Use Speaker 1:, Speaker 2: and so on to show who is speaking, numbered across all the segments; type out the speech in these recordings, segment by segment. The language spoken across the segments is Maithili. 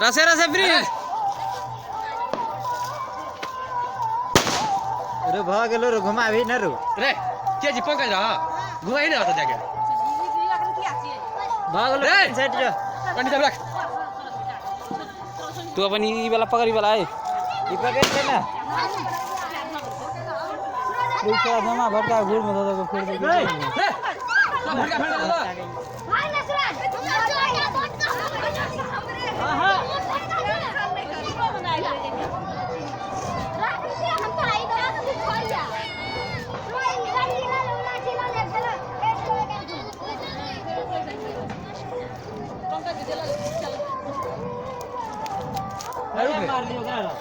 Speaker 1: रसे रसे प्रिंस
Speaker 2: रे भ गेलो रे घुमाबी न रो
Speaker 1: रे के जी पंकज रहा घुमाई ना जाके
Speaker 2: भ गेलो
Speaker 1: रे!
Speaker 2: साइड जो
Speaker 1: पंडित साहब रख तू अपन ई वाला पकड़ ई वाला है
Speaker 2: ई पकड़ ले ना
Speaker 3: पूरा जमा भटका घूर में दो फिर
Speaker 1: रे भटका भटका दादा
Speaker 2: अरे मार लियो ओकरा रो।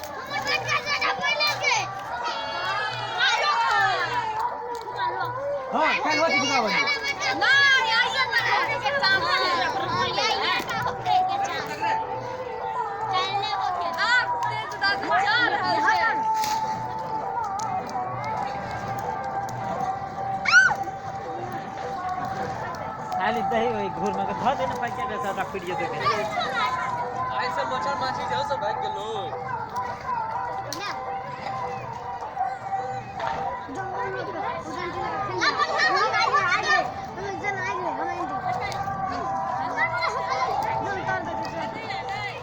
Speaker 1: हां काल होती घुमाबी
Speaker 2: खाली दही ओहि घूर में के धऽ दे ने पैकेट में सबटा फुटि जेतै।
Speaker 1: आई सब मच्छर माछी जाओ सब भाग गेलो।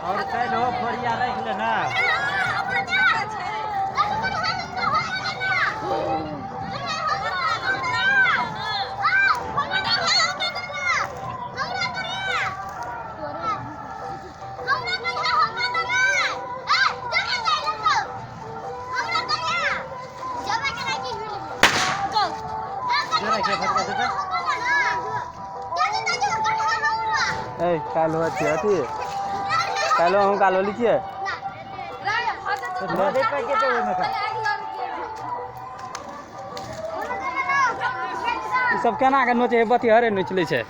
Speaker 2: और काल्हि हो फोड़िया राखि ले ना।
Speaker 3: ए काल होती अथी कालो हम कालो लिखिए
Speaker 2: तो धऽ दे पैकेट ओहिमे का।
Speaker 3: ई सब केना के नोचे बत्ती हरे नोच लै छै।